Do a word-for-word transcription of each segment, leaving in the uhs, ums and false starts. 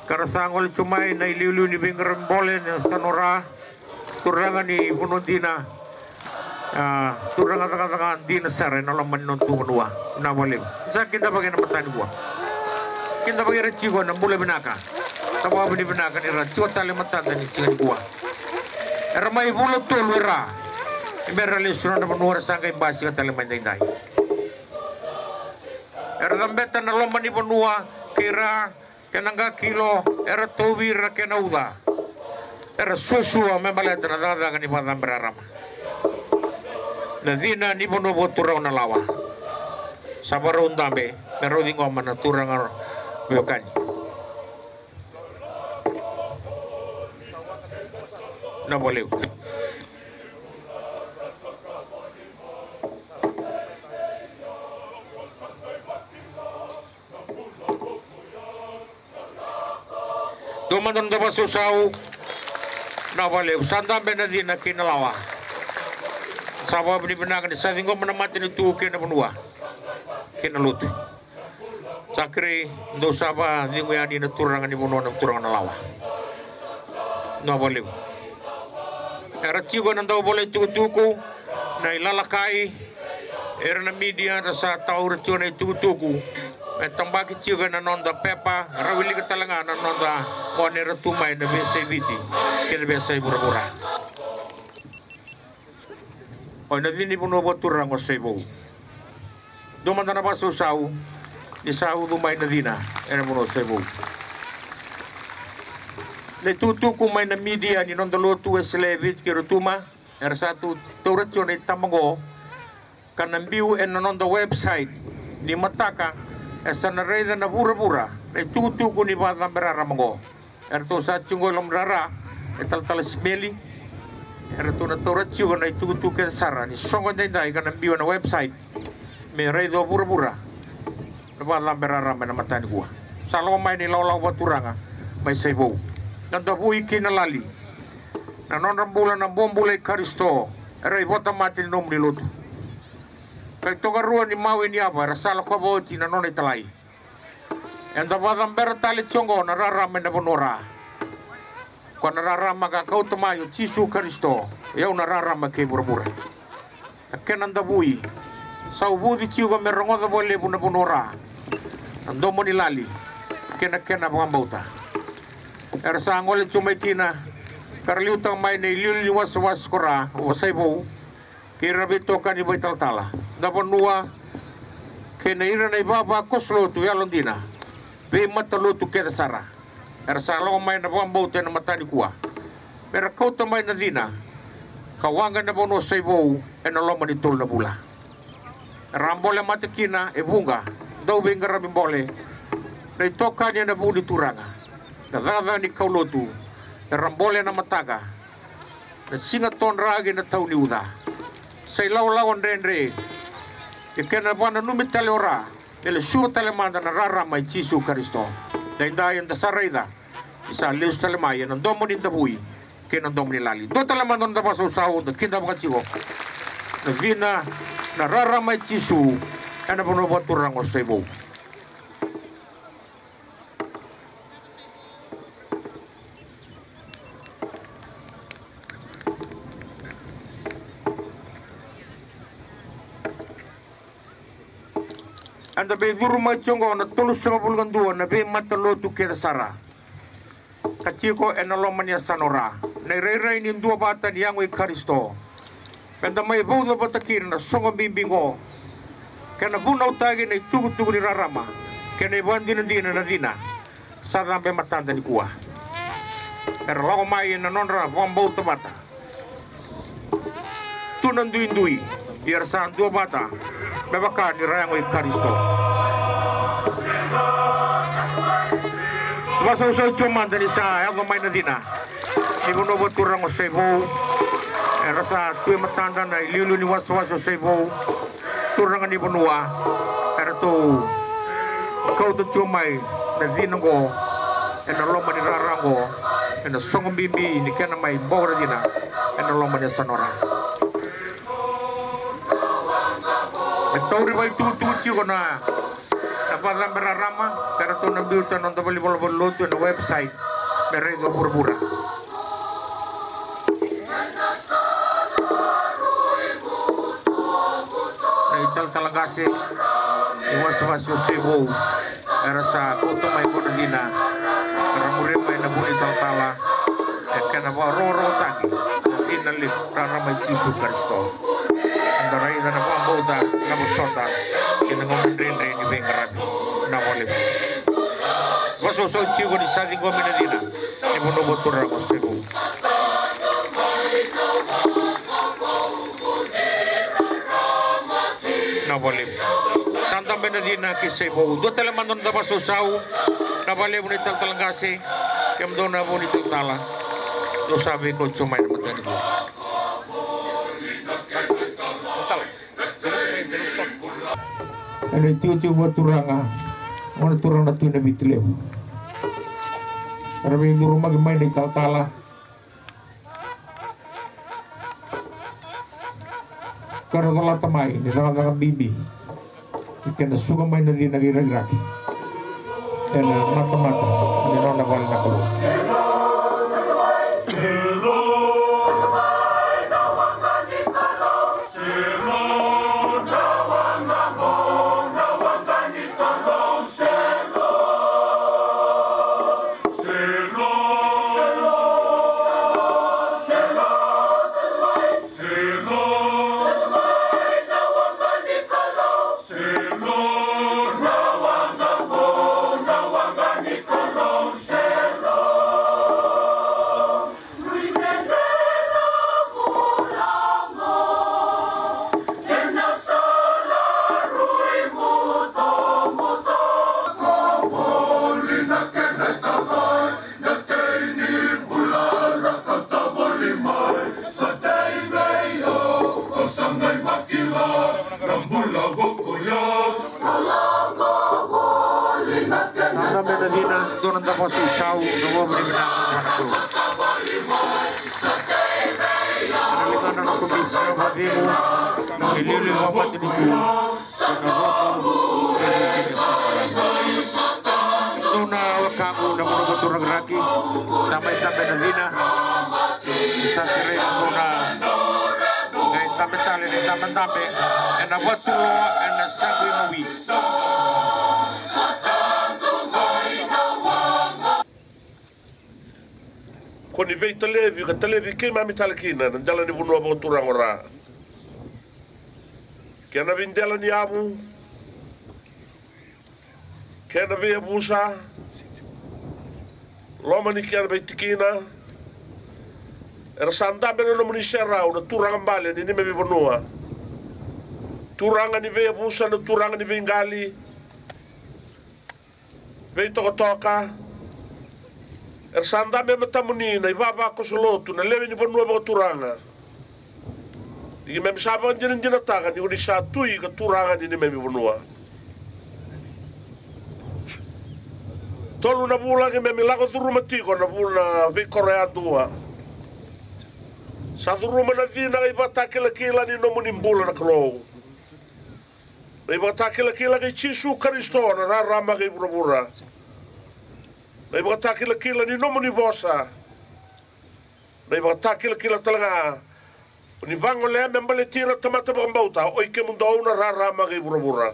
Ka ra sa gole tu mai na iliuliu ni veiqaravi bole na yasana o Ra. Turaga ni vanua dina. A, turaga cakacaka dina sara ena loma ni noda vanua. Vinaka vakalevu. Sa kidavaki ena mataka nikua. Kidavaki ira tiko ena bula vinaka. Sa vakavinavinaka ni ra tiko tale e matada ni siga nikua. Era mai vula tolu era. Ni bera lesu na nodra vanua, era sa qai basika tale mai daidai. Era cabeta na loma ni vanua kei Ra, kei na qakilo, era tauvi ira kei na uca. Era suasua me baleta na cakacaka ni vakacabe rarama. Na cina ni vanua vakaturaga o Nalawa. Sa vakarau dabe me rau ciqoma na turaga veiwekani. Vinaka vakalevu. Dua mada na noda vakasausau. Vinaka vakalevu. Sa dabe na cina kei Nalawa. Sa vakavinavinaka ni sa ciqoma na matanitu kei na vanua kei na lotu. Sa kerei, dou sa vakacegu yani na turaga ni vanua, na turaga o Nalawa. Vinaka vakalevu. Era tiko ena dau vola itukutuku, na ilalakai, era na media, ra sa taura tiko na itukutuku me tabaki tiko ena noda pepa, ra wilika tale ga na noda gone era tu mai na veiyasai Viti kei na veiyasai vuravura. O ena cina ni vanua vakaturaga o Saivou. Dua mada na vakasausau ni sa ucu mai na cina ena vanua o Saivou. Na itukutuku mai na media ni noda lotu Wesele e Viti kei Rotuma, era sa tu taura tiko na itabaqo ka na biu ena noda website ni mataka, e sa na raica na vuravura na itukutuku ni vakacabe rarama oqo. Eratou sa tiko e loma ni rara e Talatala Simeli. Eratou na taura tiko na itukutuku kece sara ni soqo edaidai ka na biu ena website me raica o vuravura na vakacabe rarama ena mataka nikua. Sa lako mai na ilawalawa vakaturaga mai Saivou. Na davui kei na lali, na nodra bula na bobula i Karisito, era ivota mate ni nomuni lotu. Kai Tokarua ni Mawe ni Yava era sa lakova oti na nona italai. Eda vakacabera tale tiko oqo na rarama ena vanua o Ra. Ko na rarama ka kauta mai o Jisu Karisito, o i au na rarama kei vuravura. Na kena davui sa uvuci tiko me rogoca vakalevu na vanua o Ra, na domo ni lali kei na kena vakabauta. Era sa gole tiko mai kina ka ra liutaka mai na iliuliu ni wasewase ko Ra, o Saivou, kei ira na veitokani vakaitalatala, na vanua kei na ira na ivavakoso lotu yalodina, veimatalotu kece sara. Era sa lako mai na vakabauta ena mataka nikua me ra kauta mai na cina ka waqa ena vanua o Saivou ena loma ni tolu na vula. Era a bole mata kina e vuqa dauveiqaravi bole, na itokani ena vu ni turaga, na cakacaka ni kaulotu. Era bole ena mataka, na siga todraki na tau ni uca. Sa ilawalawa dredre ni kena vakananumi tale o Ra me lesuva tale mada na rarama i Jisu Karisito. Daidai eda sa raica ni sa lesu tale mai ena domo ni davui kei na domo ni lali. Dua tale mada na noda vakasausau, da kidavaka tiko na cina, na rarama i Jisu ena vanua vakaturaga o Saivou. Eda veicuru mai tiko oqo na tolusagavulu ka dua na veimatalotu kece sara ka tiko ena loma ni yasana o Ra, na irairai ni duavata ni yago i Karisito. Meda mai vauca vata kina na soqo bibi oqo, kena vunautaki na itukutuku ni rarama kei na ivakadinadina na cina sa cabe matada nikua. Era lako mai ena nodra vakabauta vata, tu na duidui, ia era sa duavata me vaka ni ra yago i Karisito. Vakasausau tiko mada ni sa yaco mai na cina ni vanua vakaturaga o Saivou. Era sa tu e matada na iliuliu ni wasewase o Saivou. Turaga ni vanua, eratou kauta tiko mai na cina oqo ena loma ni rara oqo, ena soqo bibi ni kena mai boko na cina ena loma ni yasana o Ra. E tauri vakaitukutuku tiko na, na Vakacabe rarama, ka ratou na biuta na noda valenivolavola lotu ena website me raica o vuravura. Na italatala qase ni wasewase o Seivou era sa kauta mai qo na cina, era muria mai na vu ni talatala. E kena vakarokorokotaki na cina levu rarama i Jisu Karisito. Eda raica na vakabauta, na vosota kei na gauna dredre ni veiqaravi. Na vakalevu. Vakasausau tiko ni sa ciqomi na cina ni vanua vakaturaga o Seivou. Na vakalevu. Sa dabe na cina kei Seivou. Dua tale mada na noda vakasausau. Na vakalevu na italatala qase. Kemudou na vu ni talatala, dou sa veikau tiko mai na matanitu. Ena itikotiko vakaturaga, gone turaga na Tui Navitilevu. Era veicurumaki mai na italatala. Ka ra colata mai ni cakacaka bibi. Ni kena suka mai na cina kei Rakiraki ena matamata ni nona vale na Kalou. Nada me na cina, dua na dau vakasausau, na vakavinavinaka vua na Kalou. Na ligana na komisi na vakacegu, e liuliu vakamatanitu. Dou na wekaqu na vanua vakaturaga Rakiraki, sa mai dabe na cina. Sa kerei na dou na qai dabe tale ni dabedabe ena vatuloa ena sagu imawi. Ko ni veitalevi ka talevi keimami tale kina na dela ni vanua vakaturaga o Ra. Kena veidela ni yavu, kena veiyavusa, loma ni kena veitikina. Era sa dabe na nomuni serau na turaga bale ni neimami vanua. Turaga ni veiyavusa, na turaga ni veiqali, veitokatoka. Era sa dabe e matamuni na ivavakoso lotu, na lewe ni vanua vakaturaga. Ni keimami sa vakadinadinataka ni ko ni sa tui ka turaga ni neimami vanua. Tolu na vula keimami lako curuma tiko na vula na veikoro yadua. Sa curuma na cina ka ivakatakilakila ni nomuni bula na Kalou. Na ivakatakilakila kei Jisu Karisito na rarama kei vuravura. Na ivakatakilakila ni nomuni vosa. Na ivakatakilakila tale ga ni vagolea me baleti ira tamata vakabauta, o i kemudou na rarama kei vuravura.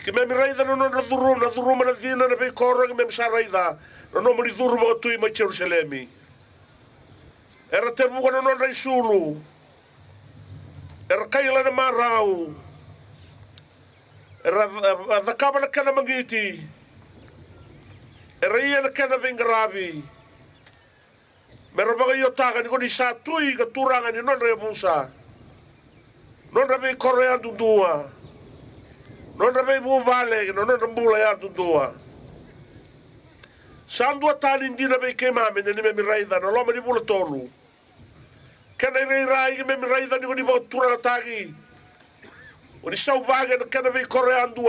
Keimami raica na nodra curu, na curuma na cina na veikoro, keimami sa raica na nomuni curu vakatui mai Jerusalemi. Era tevuka na nodra isulu. Era kaila na marau. Era, era cakava na kena magiti. Era ia na kena veiqaravi. Me ra vakaiotaka ni ko ni sa tui ka turaga ni nodra yavusa, nodra veikoro yadudua, nodra veivuvale, na nodra bula yadudua. Sa duatani dina vei keimami na neimami raica na loma ni vula tolu. Kena irairai keimami raica ni ko ni vakaturagataki. O ni sauvage na kena veikoro yadua.